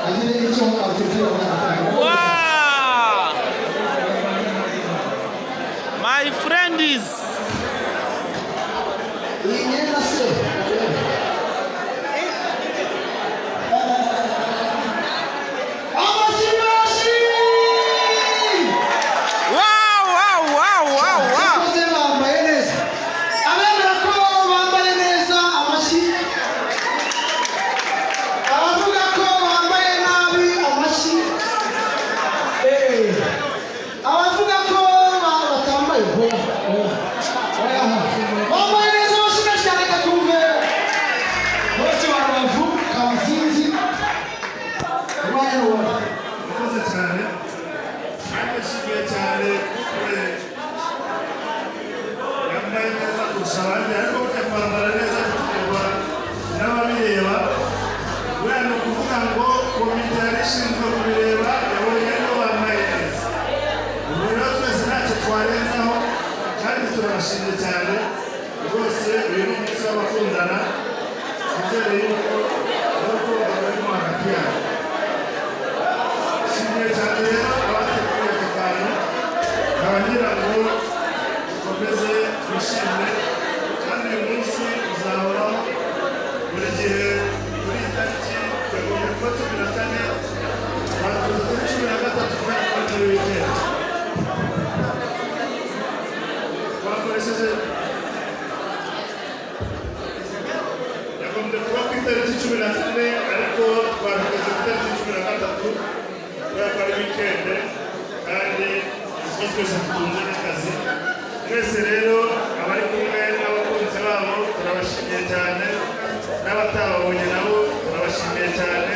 Agire icyo atubwira muri aka kanya. Wow! My friends! Iyi myenda se? Amashyi menshi! Wow! Abakozi bambaye neza. Abemera ko bambaye neza, amashyi. Abavuga ko bambaye nabi, amashyi. Abavuga ko batambaye, oya, oya, oya. Bambaye neza, amashyi menshi cyane. Reka twumve bose wa Rubavu Kabasinzi, umwanya ni uwawe. Murakoze cyane. Nanjye nshimiye cyane couple yambaye neza kurusha abandi, ariko burya kwambara neza biterwa n'ababireba. Buriya ni ukuvuga ngo komite yari ishinzwe kubireba yabonye aribo bambaye neza. Ubu rero twese ntacyo twarenzaho, kandi turabashimye cyane rwose. Uyu ni umunsi w'abakundana. Twizere yuko urukundo rurimo hagati yabo. Nshimiye cyane rero abateguye aka kantu, nkaba ngira ngo dukomeze twishime, kandi uyu munsi uzahoraho buri gihe kuri iyi tariki. Yagombye kuba 14, batuze kuri 13 kubera ko ari muri weekend twakoresheje. Yagombye kuba ku itariki 14, ariko twabikoze ku itariki 13 kubera ko ari weekend, kandi kuko twese dutunze n'akazi. Mwese rero abari kumwe n'abakunzi babo, turabashimiye cyane, n'abatababonye nabo turabashimiye cyane.